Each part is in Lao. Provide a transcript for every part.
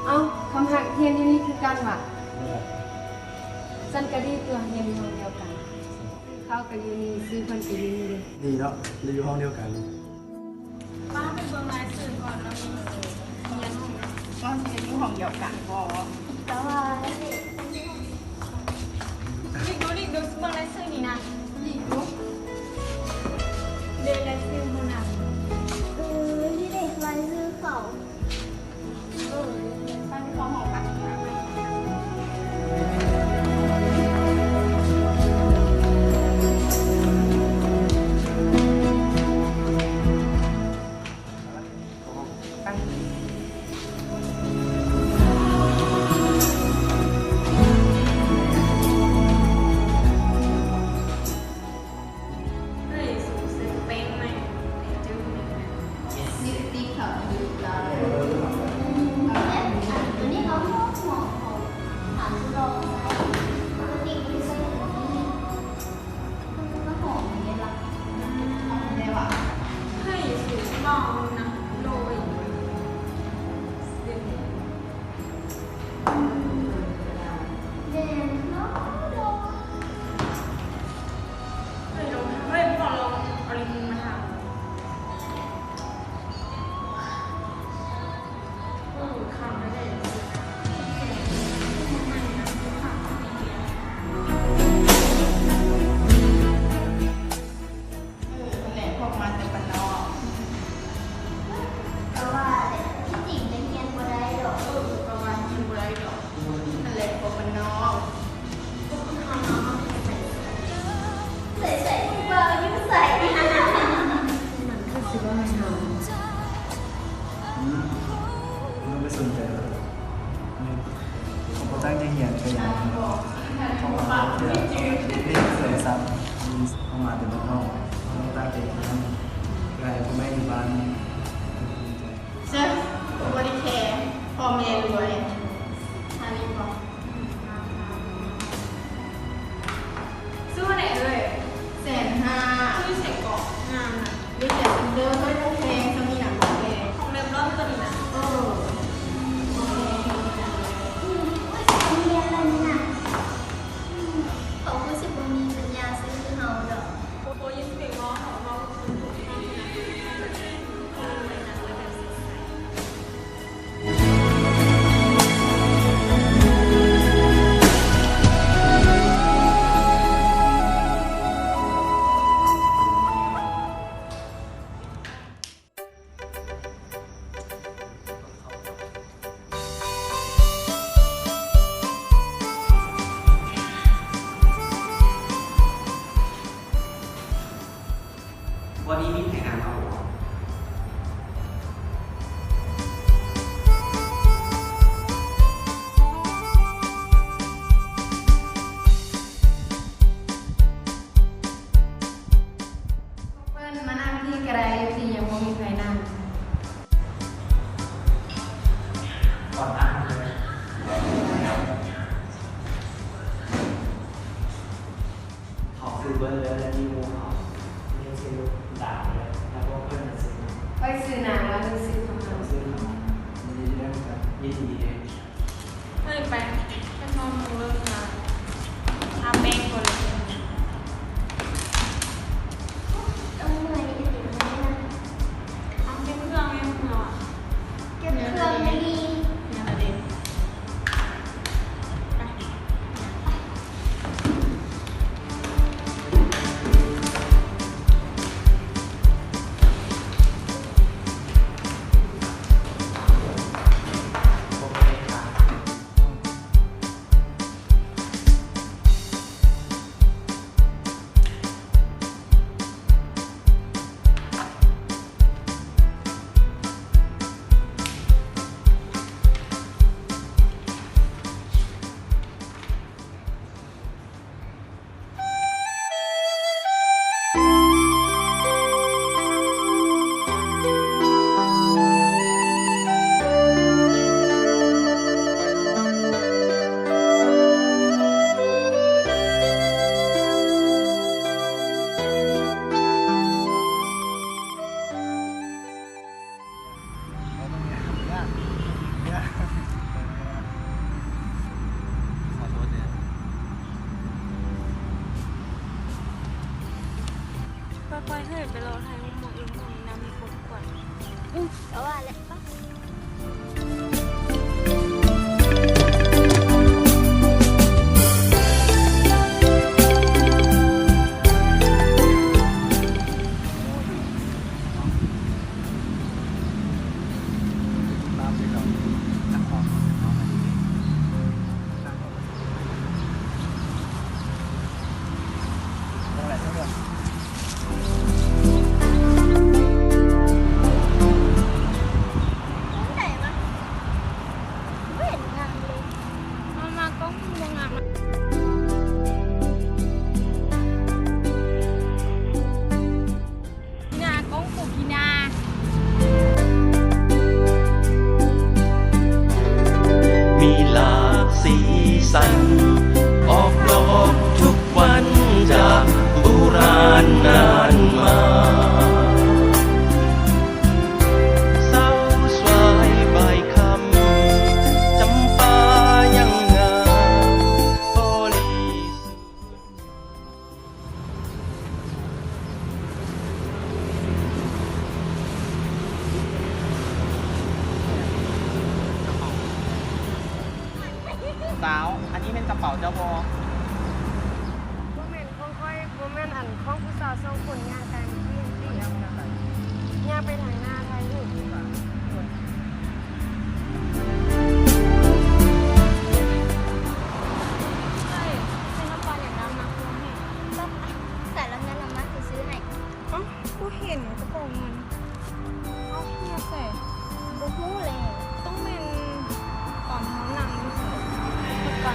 ເອົ້າ ຄຳຮັກ ຮຽນຢູ່ນີ້ຄືກັນຫວາ? ຊັ້ນກະດີຕົວະ ຮຽນຢູ່ຫ້ອງດຽວກັນ. ເຂົາກະຢູ່ນີ້ ຊື່ເພິ່ນກະຢູ່ນີ້ເດ້. ດີເນາະ ໄດ້ຢູ່ຫ້ອງດຽວກັນ. ປ້າໄປເບິ່ງລາຍຊື່ກ່ອນເນາະ. ຮຽນ ກໍຮຽນຢູ່ຫ້ອງດຽວກັນບໍ? ແຕ່ວ່າ ລິກດູ ລິກດູ ເບິ່ງລາຍຊື່ນີ້ນະ. ລິກດູ ເດ ລາຍຊື່ຫົວໜ້າ. ເອີ ນີ້ເດ ລາຍຊື່ເຂົາ. ເຮີ້ຍ ສູໃສ່ແປ້ງໃໝ່ ແຕ່ຈື່ແມ່ນ ລິບສະຕິກເຂົາຢູ່ລາວ. ອັນ ອັນ ໂຕນີ້ເຂົາເໝາະ ເໝາະເຂົາ ຫາຊື້ລອງໃຊ້ ປົກກະຕິບໍ່ໄດ້ໃຊ້ແບບນີ້ ມັນກໍຫອມເດ້ລະ. ຫອມແທ້ຫວາ? ເຮີ້ຍ ສູເວົ້ານະ ໂລຍ. ເອີ ຫັ້ນແຫຼະ ພວກມາແຕ່ບ້ານນອກ. ກໍວ່າແຫຼະ ທີ່ຈິງແຕ່ຮຽນບໍ່ໄດ້ດອກ. ເອີ ກໍວ່າຮຽນບໍ່ໄດ້ດອກ. ຫັ້ນແຫຼະ ພວກບ້ານນອກ. ພວກເຮົາມາໃສ່ໃສ? ໃສ່ໃສ? ຜູ້ບ່າວຢູ່ໃສ? ມັນຄືຊິເວົ້າໃຫ້ເຮົາ. ອືມ ບໍ່ໄປສົນໃຈເລີຍ. ເຂົາບໍ່ຕັ້ງໃຈຮຽນກະຢ່າ ເພາະວ່າເຂົາເປັນຄົນນິສັຍຊັ້ນ. ເຮົາມາແຕ່ບ້ານນອກ ເຮົາຕ້ອງຕັ້ງໃຈຮຽນ ເພື່ອໃຫ້ພໍ່ແມ່ຢູ່ບ້ານ. ເຊີ ບໍ່ໄດ້ແຄ ພໍ່ແມ່ລວຍ. ຫາລີບອກ ຊື້ເທົ່າໃດເອີຍ? ແສນຫ້າ. ຊື້ຢູ່ໃສເກາະ? ງາມນະ. ຢູ່ແຖວເຊັນເຕີ ເຮີ້ຍ ບໍ່ແພງ ຊ່ຳນີ້ນະບໍ່ແພງ. ຂອງແບບລອດຕົວນີ້ນະ. ເອີ ບໍ່ແພງ. ອືມ ໂອ້ຍ ສຳຮຽນແລ້ວນີ້ນະ. ອືມ ເຂົາຄືຊິບໍ່ມີປັນຍາຊື້ຄືເຮົາດອກ. ໂອ້ຍ ຢ່າຊິໄປເວົ້າເຂົາ ເວົ້າຄືຄົນຜູ້ທຳນະ. ເຂົາລວຍນະ ລວຍແບບໃສໆ. ເຂົາຊື້ເບີດເລີຍ ແລ້ວມີໝູ່ເຂົາ ມີຊື່ດາວເລີຍ ແລ້ວພວກເພິ່ນກໍຊື້ ຂ້ອຍຊື່ນາງ ແລ້ວມີຊື່ຂອງເຮົາ ຊື່ເຮົາ ຍິນດີນຳກັນ ຍິນດີເດ້. ເຮີ້ຍ ໄປ ໄປນອນເບິ່ງເລີຍນະ ອາບແປງກ່ອນເລີຍ. ເອີ ເມື່ອຍອີ່ຫຼີນະ ເອົາເກັບເຄື່ອງແມ່ເມືອ ເກັບເຄື່ອງແມ່ ເມືອລະເດ. ຄ່ອຍໆ ເຮີ້ຍ ໄປລໍຖ່າຍຮູບໝ່ອງອື່ນໝ່ອງນີ້ນຳ ມີຄົນກວດ. ອື ກໍວ່າແຫຼະ. ມີຫຼາກສີສັນ ອອກດອກທຸກວັນ ຈາກບູຮານນານມາ. ເຊົ້າສວາຍບ່າຍຄ່ຳ ຈຳປາຍັງງາມບໍລິສຸດ. ສາວ ອັນນີ້ແມ່ນກະເປົາເຈົ້າບໍ່? ບໍ່ແມ່ນຂອງຂ້ອຍ ບໍ່ແມ່ນ ອັນ ຂອງຜູ້ສາວສອງຄົນຍ່າງກາຍເມື່ອກີ້ນີ້. ຍ່າງໄປທາງໜ້າຖ່າຍຮູບ. ເອີຍ ໃສ່ກະເປົາຫຍັງນຳນະ? ໃສ່ລະເງິນນຳມາ ຊິຊື້ໃຫ້. ເອົ້າ ບໍ່ເຫັນກະເປົາເງິນ. ເອົ້າ ເອົາໃສ່? ບໍ່ຮູ້ແຫຼະ. ຕ້ອງແມ່ນຕອນເຮົານັ່ງຢູ່ຫັ້ນແຫຼະ.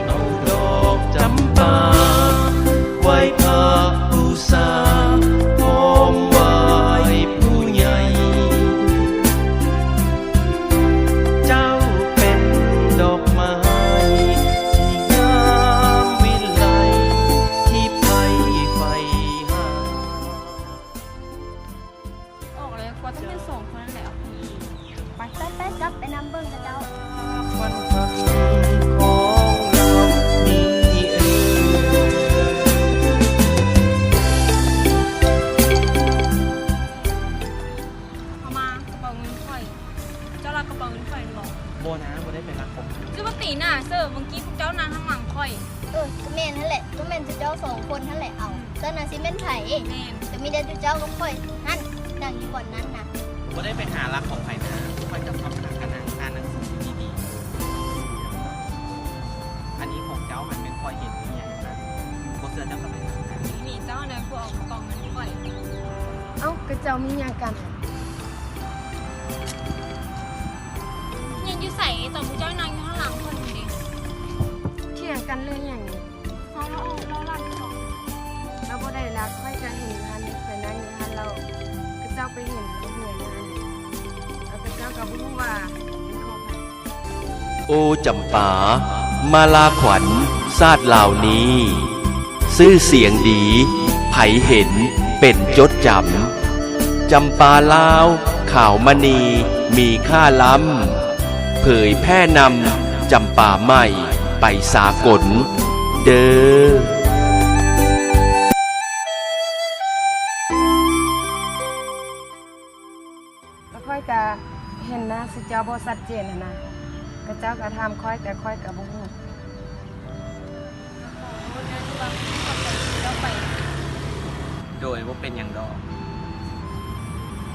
ເອົາດອກຈຳປາ ໄຫວ້ພະບູຊາ ພ້ອມໄຫວ້ຜູ້ໃຫຍ່. ເຈົ້າເປັນດອກໄມ້ທີ່ງາມວິໄລ ທີ່ໃຜໃຝ່ຫາ. ອອກແລ້ວ ກວ່າຕ້ອງແມ່ນສອງຄົນນັ້ນແຫຼະ. ໄປ ໄປ ໄປ ກັບໄປນຳເບິ່ງເຂົາເຈົ້າ. ເອົາມາ ກະເປົາເງິນຂ້ອຍ. ເຈົ້າລັກກະເປົາເງິນຂ້ອຍແມ່ນບໍ່? ບໍ່ນະ ບໍ່ໄດ້ໄປລັກຂອງ. ຄືວ່າຕີໜ້າເສີ ເມື່ອກີ້ພວກເຈົ້ານັ່ງທາງຫຼັງຂ້ອຍ. ເອີ ກະແມ່ນຫັ້ນແຫຼະ ກະແມ່ນເຈົ້າສອງຄົນຫັ້ນແຫຼະ. ເອົ້າ ຊັ້ນນະຊິແມ່ນໃຜ? ແມ່ນ ກະມີແຕ່ເຈົ້າກັບຂ້ອຍຫັ້ນ ນັ່ງຢູ່ບ່ອນນັ້ນນະ. ບໍ່ໄດ້ໄປຫາລັກຂອງໃຜນະ ຂ້ອຍກັບຄຳຮັກກະນັ່ງ ອ່ານໜັງສືດີໆ. ອັນນີ້ຂອງເຈົ້າຫັ້ນແມ່ນຂ້ອຍເຫັນອີ່ຫຍັງນະ ບໍ່ເຊື່ອເຈົ້າກະໄປຖາມນາງ. ນີ້ເຈົ້ານະ ຜູ້ເອົາກະເປົາເງິນຂ້ອຍ. ເອົ້າ ກະເຈົ້າມີຫຍັງກັນ? ຫຍັງຢູ່ໃສ? ຕອນພວກເຈົ້ານັ່ງຢູ່ທາງຫຼັງເພິ່ນເດ. ຖຽງກັນເລື່ອງຫຍັງນີ້? ເຮົາລະອອກ ລາວລັກກະເປົາ. ລາວບໍ່ໄດ້ລັກ ຂ້ອຍກະເຫັນຢູ່ຫັ້ນ ຂ້ອຍນັ່ງຢູ່ຫັ້ນ ແລ້ວກະເຈົ້າໄປເຫັນລາວເຮືອນຫັ້ນ ແລ້ວກະເ ເຮົາກໍບໍ່ຮູ້ວ່າເປັນຂອງໃຜ. ໂອ ຈຳປາ ມາລາຂວັນຊາດລາວນີ້ ຊື່ສຽງດີ ໃຜເຫັນເປັນຈົດຈຳ. ຈຳປາລາວ ຂາວມະນີ ມີຄ່າລ້ຳ ເຜີຍແຜ່ນຳຈຳປາໃໝ່ໄປສາກົນເດີ້. ແລ້ວຂ້ອຍກະເຫັນໜ້າຊື່ເຈົ້າບໍ່ຊັດເຈນຫັ້ນນະ, ຂະເຈົ້າກະຖາມຂ້ອຍ ແຕ່ຂ້ອຍກະບໍ່ຮູ້. ໂດຍ ບໍ່ເປັນຫຍັງດອກ.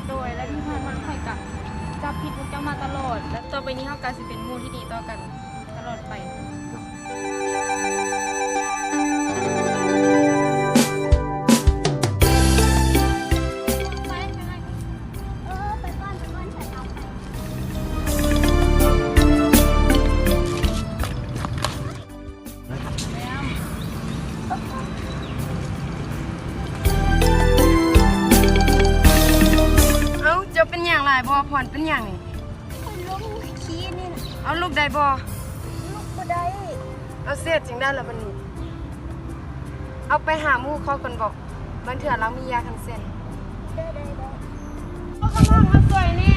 ໂດຍ ແລະທີ່ຜ່ານມາຂ້ອຍກະຈັບຜິດພວກເຈົ້າມາຕະຫຼອດ ແລະຕໍ່ໄປນີ້ເຮົາກະຊິເປັນໝູ່ທີ່ດີຕໍ່ກັນຕະຫຼອດໄປ. ເອົ້າ ເຈົ້າເປັນຫຍັງຫຼາຍບໍ່? ພອນເປັນຫຍັງນີ້? ຂ້ອຍລົ້ມຂີ້ນີ້ນະ. ເອົາ ລຸກໄດ້ບໍ່? ລຸກບໍ່ໄດ້. ເອົາ ເສຍຈັ່ງໃດລະບັດນີ້? ເອົາໄປຫາໝູ່ເຂົາກ່ອນບໍ? ບາງເທື່ອລາວມີຢາຄັນເສັ້ນ. ໄດ້ ໄດ້ ໄດ້. ເອົາກຳລັງມາຊ່ວຍແດ່.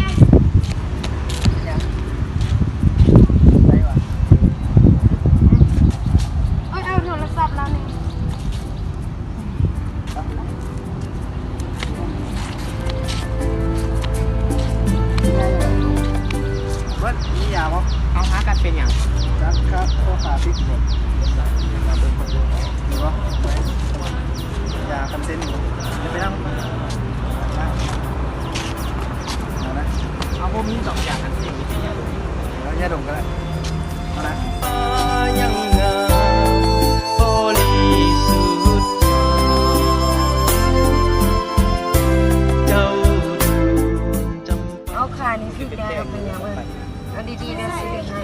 ເອີຍ ເອົາໂທລະສັບລາວແດ່. ເບິດ ມີຢາບໍ່? ເອົາ ຫາກັນເປັນຫຍັງ? ຈັກ ຂາ ໂທຫາພິກບໍ່? ມີບໍ່? ຢາຄັນເສັ້ນ ຢ່າໄປນຳ ເອົານະ. ເອົາ ບໍ່ມີດອກຢາຄັນເສັ້ນ ມີແຕ່ຢາດົມ. ເອົາຢາດົມກໍໄດ້ ເອົານະ. ຍັງງາມບໍລິສຸດ ເຈົ້າດວງຈຳ ເອົາ ຂານີ້ຖືກແດ່ ເອົາໄປຫຍັງເບິ່ງ. ເອົາດີໆເດີ ຊິດຶງໃຫ້.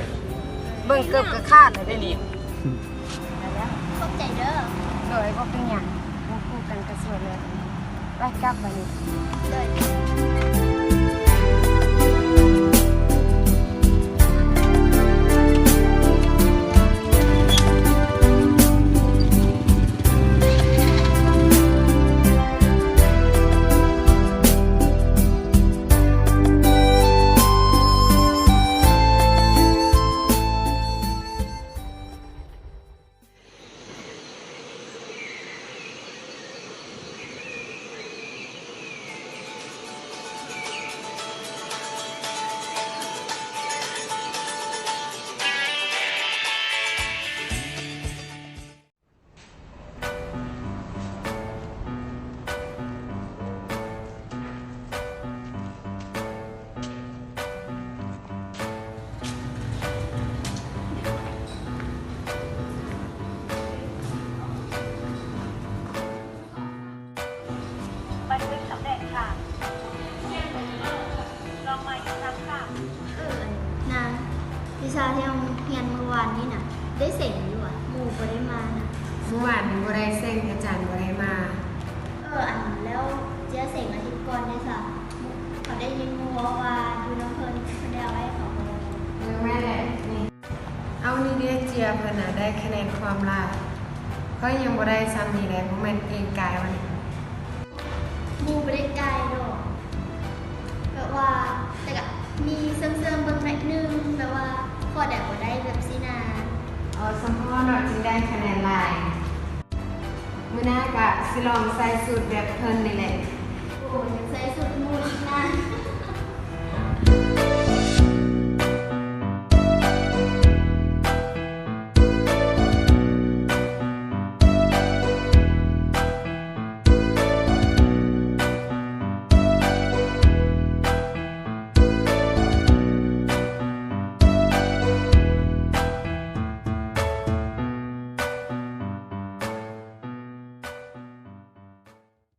ເບິ່ງເກີບກໍຂາດແລ້ວເດ້ນີ້. ຂອບໃຈເດີ. ໂດຍ ບໍ່ເປັນຫຍັງ. ເຮົາຄູ່ກັນກໍສວຍແລ້ວ. ໄປກັບບາດນີ້. ໂດຍ. ບັນທຶກສຳເລັດຄ່ະ. ລອງໃໝ່ອີກຄັ້ງຄ່ະ. ເອີ ອັນນາງ ວິຊາທີ່ເຮົາຮຽນມື້ວານນີ້ນະ ໄດ້ເສັງຢູ່ຫວາ? ໝູ່ບໍ່ໄດ້ມານະ. ມື້ວານນີ້ບໍ່ໄດ້ເສັງ ອາຈານບໍ່ໄດ້ມາ. ເອີ ອັນ ແລ້ວເຈຍເສັງອາທິດກ່ອນເດ້ຊະ? ເຂົາໄດ້ຍິນໝູ່ເວົ້າວ່າຢູ່ນຳເພິ່ນ ເພິ່ນໄດ້ເອົາໄວ້ໃຫ້ເຂົາບໍ່? ເອີ ແມ່ນແຫຼະ ນີ້. ເອົາ ນີ້ເດ ເຈຍເພິ່ນນະໄດ້ຄະແນນຄວາມຫຼາຍ. ຂ້ອຍຍັງບໍ່ໄດ້ຊ່ຳນີ້ແຫຼະ. ບໍ່ແມ່ນເກັ່ງກາຍຫວານີ້? ໝູ່ບໍ່ໄດ້ກາຍດອກ. ແບບວ່າ ແຕ່ກະມີເສີມໆເບິ່ງໜ້ອຍໜຶ່ງ ແບບວ່າຂໍ້ໃດບໍ່ໄດ້ແບບຊີ້ນະ. ອໍ ສຳພໍ້ເນາະ ຈຶ່ງໄດ້ຄະແນນຫຼາຍ. ມື້ໜ້າກະຊິລອງໃສ່ສູດແບບເພິ່ນນີ້ແຫຼະ.